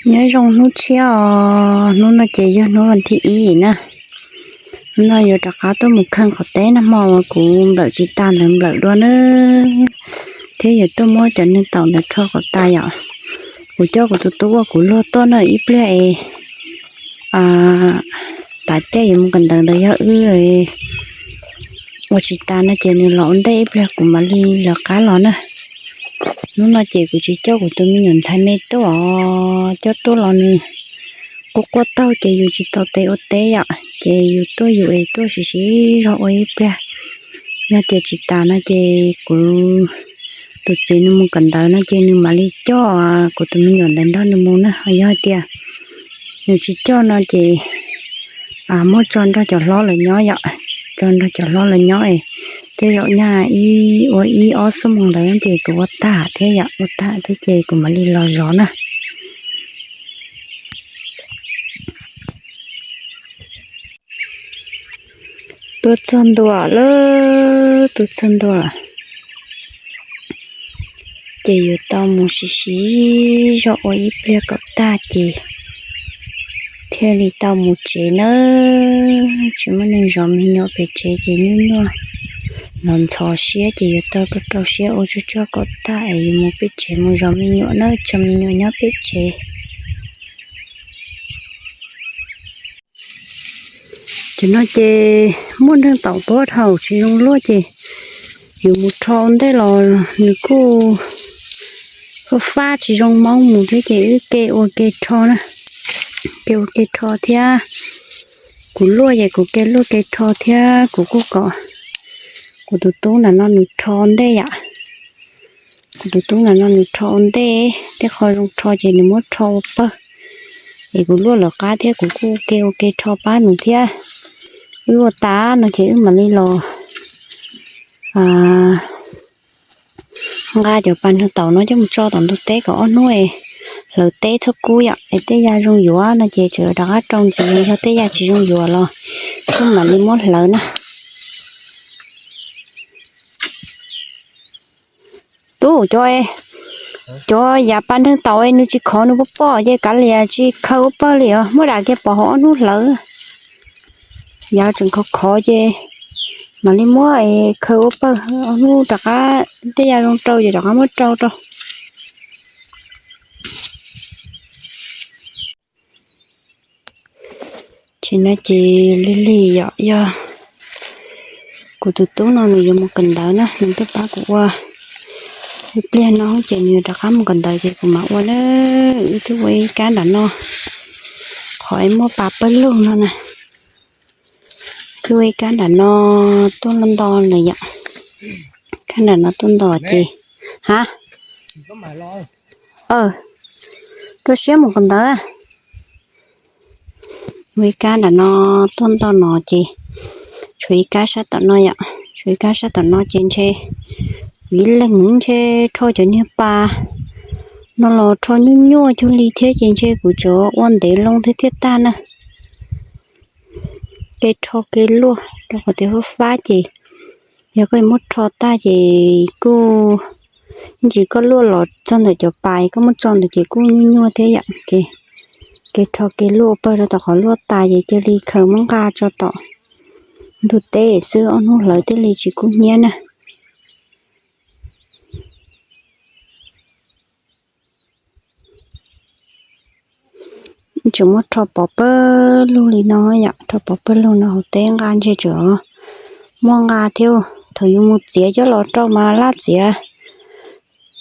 Nyob zoo hnub tshiab os, hnub no ces yog hnub vas thib ib na. Hnub no yuav rov qab tuaj mus kheej qhov teb nag hmo uas kuv nplawm tsis tas ntawd nplawm dua na, thiab yuav tuaj muab cov neeg taum ntawd rho kom tas yom. Kuv coj kuv tus tub uas kuv luag tuaj na ib pliag es tav caij yuav mus kawm ntawv ntawd yog wb ua tsis tas no ces nws los ua ntej ib pliag kuv mam li lawv qab los na. Hnub no ces kuv tsis coj kuv tus me nyuam ntxhais me tuaj os, coj tuaj los nws quaj quaj taug ces yus tsis tau tes ua teb yom, ces yus tuaj yus es tuaj siv siv zog ua ib pliag. Yog tias tsis tas no ces kuv tus txiv nws mus kawm ntawv no ces nws mam li coj kuv tus me nyuam ntawd nrog nws mus na. Ho yog tias nws tsis coj no ces muab tso nrog cov hlob lawv nyob yom, tso nrog cov hlob lawv nyob es tej zaum nyaj ib ua ib ob xuab moos ntawd ces kuv ua tag thiab yom, ua tag thiab ces kuv mam li los zov na. Tuaj txog ntua lawm, tuaj txog ntua lawm. Ces yuav tau mus siv siv zog ua ib pliag kom tag ces thiaj li tau mus tsev na. Tsis muaj neeg zov me nyuam pem tsev ces nyuaj nyuaj, los ntxhov siab ces yuav tau rau rau siab ua tsuag tsuag kom tag es yuav mus pem tsev mus zov me nyuam na, tso me nyuam nyob pem tsev. Ces no ces muaj neeg taum pob dhau tsis zoo luaj ces yuav mus rho ua ntej los nws kuj fab fab tsis zoo moob mus thiab ces wb ke ua ke rho na, ke ua ke rho thiab. Kuv luaj ces kuv ke luaj ke rho thiab kuv kuj kom kuv tus tub nram no nws rho ua ntej yom. Kuv tus tub nram no nws rho ua ntej, tej qho zoo rho ces nws muab rho ua pawg, es kuv luaj lawv qab thiab kuv kuj ke ua ke rho pab nws thiab. Wb ua tas no ces wb mam li los nqa cov pas neeg taum no coj mus tso tom ntug teb kom ob hnub hlawv teb txhob kub yom, es tej yam zoo yuav no ces tseem rov qab rau ntxiv, yog tej yam tsis zoo yuav los kuj mam li muab hlawv na. Tub, cov, cov yav pas neeg taum nws tsis khov nws poj poj ces kav liam tsis khaws ua pawg li os, muab dam kiag pov hauv ob hnub hlawv. Yav tseem khov khov ces mam li muab khaws ua pawg, ob hnub rov qab tej yam zoo rau ces rov qab muab rau rau. Tsis no ces lig lig yom, yog kuv tus tub no nws yuav mus kawm ntawv na, nws twb pab kuv ua ib pliag no ces nws yuav rov qab mus kawm ntawv ces kuv mam ua na. Wb twb ua ib kab nram no, qhov muaj pas pawg lug no na. Twb ua ib kab nram no tuaj nto lawm yom. Kab nram no tuaj nto ces, ha, rau siab mus kawm ntawv. Ua ib kab nram no tuaj nto no ces tshuav ib kab sab tom no yom, tshuav ib kab sab tom no ces ntshe kuv ib leeg ntshe rho cov niag pas no los rho nyuaj nyuaj cuag li thiab ces ntshe kuv tsuas ua ntev loo thiab thiaj tag na. Kev rho kev luaj rau qhov tias fab fab ces yog koj muab rho tag ces kuj ntsis koj luaj los txog ntawm cov pas koj muab tso ntawd ces kuj nyuaj nyuaj thiab yom. Ces kev rho kev luaj ua pawg rau tom qhov luaj tas ces cia li khaws muab nqa tso tom ntug teb xwb, ob hnub hlawv thiaj li tsis kub hnyiab na. Tseem muab rho pov pawg lug li no yom, rho pov pawg lug no hauv teb nqa ntshe tseem muaj nqa thiab. Thaum yus mus txiav coj los rau mas laj txiav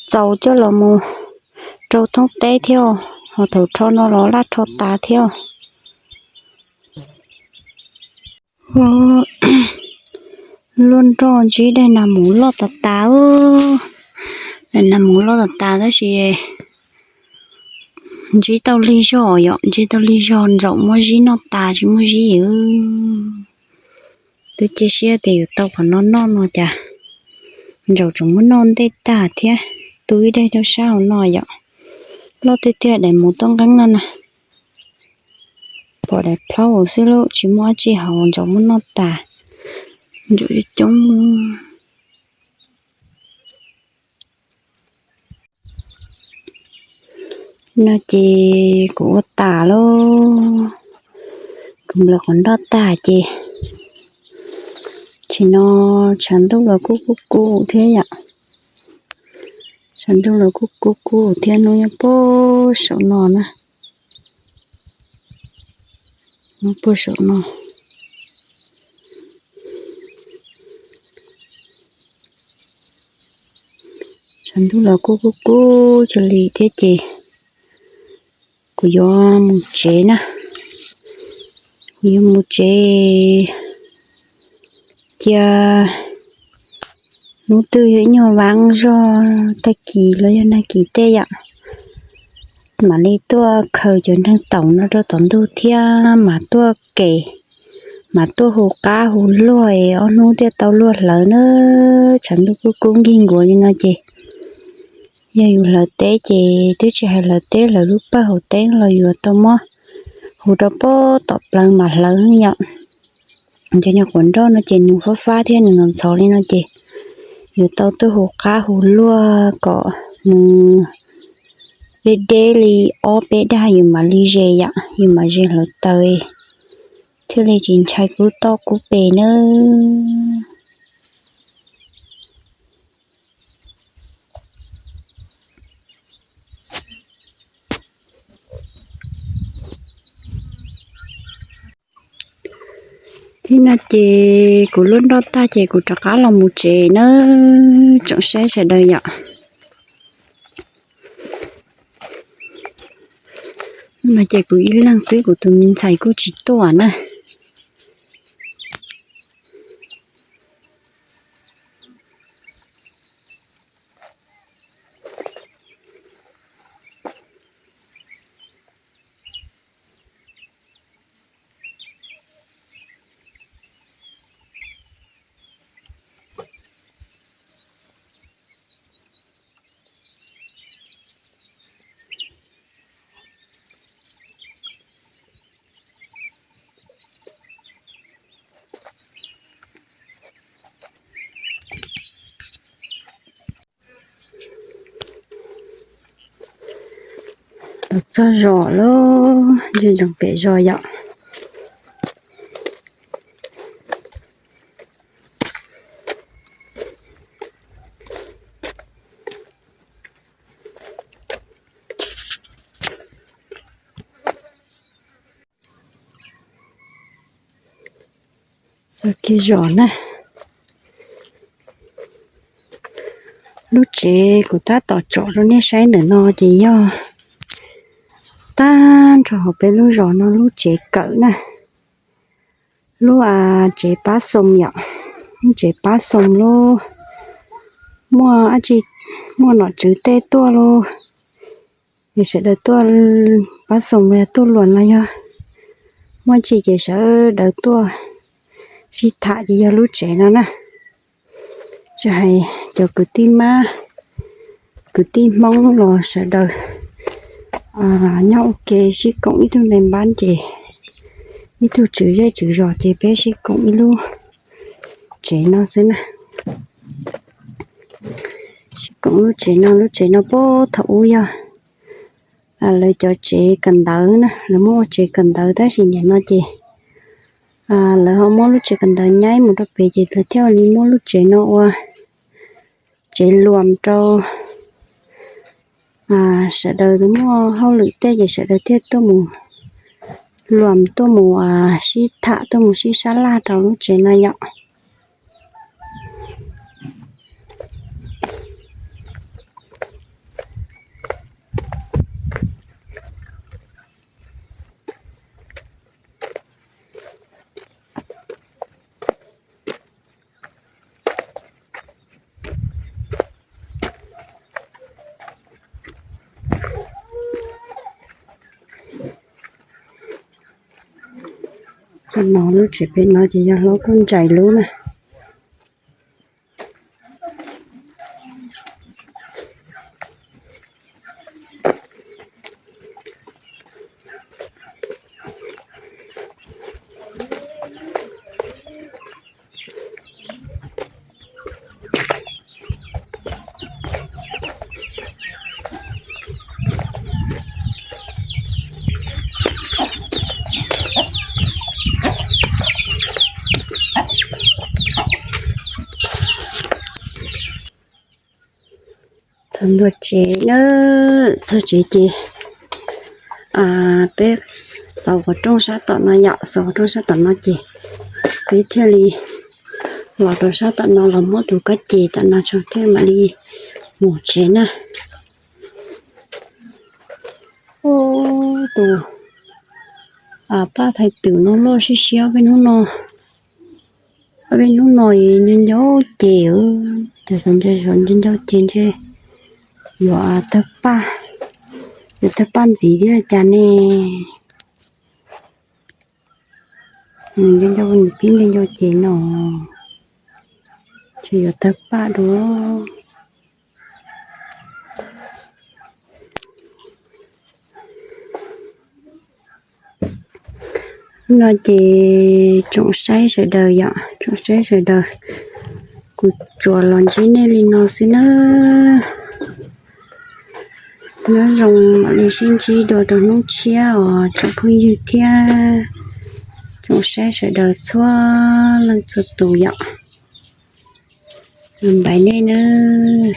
txaus coj los mus rau thoob teb thiab, ho thaum rho no los laj rho tas thiab. Luaj nroj ntsib daim nas mus loj tas tas, daim nas mus loj tas tas tab sis ntsib tau lig zog yom, ntsib tau lig zog ntsaum muab zib noj tas tsis muaj zib. Twb cia siab tias yuav tau qhov no noj no cas ntsaum tseem muab noj ntej tag thiab. Tu ib daim rau sab hauv no yom, loj tiag tiag daim mus tuaj nqeeb no na. Pom daim plhaub xwb lauj, tsis muaj dab tsi hauv, ntsaum muab noj tas, ntsaum coob coob. No ces kuv ua tas lauj, kuv nplawm qhov nroj tag ces, tsis no tshav ntuj los kuj kub kub thiab yom. Tshav ntuj los kuj kub kub thiab, hnub nyob puag saum no na, nyob puag saum no. Tshav ntuj los kuj kub kub cuag li thiab ces kuv yuav mus tsev na. Kuv yuav mus tsev, cia hnub twg yog ib nyuag vab zog tag kis los yog nag kis tej yom, mam li tuaj khaws cov nreeg taum no rau tom ntug thiab mam tuaj kem, mam tuaj hu qab hu luag es ob hnub thiaj tau luag hlawv na. Tshav ntuj kub kub nkig nkuav li no ces yog yus hlawv teb ces twb tsis hais hlawv teb, hlawv lub pawg hauv teb los yuav tau muab hu rau puag tom plawv mam hlawv yom. Cov nyuag quav nroj no ces nws fab fab thiab nws ntxhov ntxhov li no ces yuav tau tuaj hu qab hu luag kom nws deb deb li ob peb dag yus mam li ze yom, yus mam ze hlawv taws thiaj li tsis ntshai kub toj kub pes nawb. Thiab no ces kuv luaj nroj tag ces kuv rov qab los mus tsev nawb, tsoom saib sawv daws yom. No ces kuv ib leeg xwb, kuv tus me ntxhais kuj tsis tuaj na. Los txog zos lawm, ntsia ntsoov pem zos yom. Txog kiag zos na. Lub tsev kuv tab tom tsom rau nej saib ntawm no ces yog tag nrho hauv peb lub zos no lub tsev kawm na. Lub tsev pab xoo yom, lub tsev pab xoo lub, muaj, muaj nom tswv tej tuaj lauj, es sawv daws tuaj pab xoo los yog tuaj luas los yog muaj tsi ces sawv daws tuaj sib tham ces yog lub tsev no na. Tsis hais cov kwv tij mab, kwv tij Hmoob los sawv daws nyob ua ke sib koom ib tug nai npab ces ib tug tswv zej tswv zos ces peb sib koom ib lub tsev no xwb na. Sib koom lub tsev no, lub tsev no puag thaum ub yog lawv cov tsev kawm ntawv na, lawv muab ua tsev kawm ntawv tab sis nim no ces lawv ho muab lub tsev kawm ntawv nyaib mus rau pem ces lawv thiaj li muab lub tsev no ua tsev luam rau sawv daws muaj hauj lwm tej ces sawv daws thiaj tuaj mus luam, tuaj mus sib tham, tuaj mus sib sab laj rau lub tsev no yom. Txog no lub tsev pem no ces yog hlob Kuj Ntsais lub na. Txog tsev na, txog tsev ces peb xauv qhov rooj sab tom no yom, xauv qhov rooj sab tom no ces peb thiaj li los rau sab tom no los muab tus kab ces tom no tso thiaj mam li mus tsev na. Tus paj thais twm no loj siab siab peb hnub no. Peb hnub no nco ncau ces, cov saum ntses saum nco ncau ces ntshe yuav tawg paj, yuav tawg paj ntxiv thiab cas ne. Nws nco ncau, nws pib nco ncau ces no ces yuav tawg paj dua. No ces tsoom saib sawv daws yom, tsoom saib sawv daws, kuv tsuas los ntsib nej li no xwb nawb. Nyob zoo, mam li sib ntsib dua rau hnub tshiab os tsoom phooj ywg thiab tsoom saib sawv daws txhua leej txhua tus yom. Npaj nej nawb.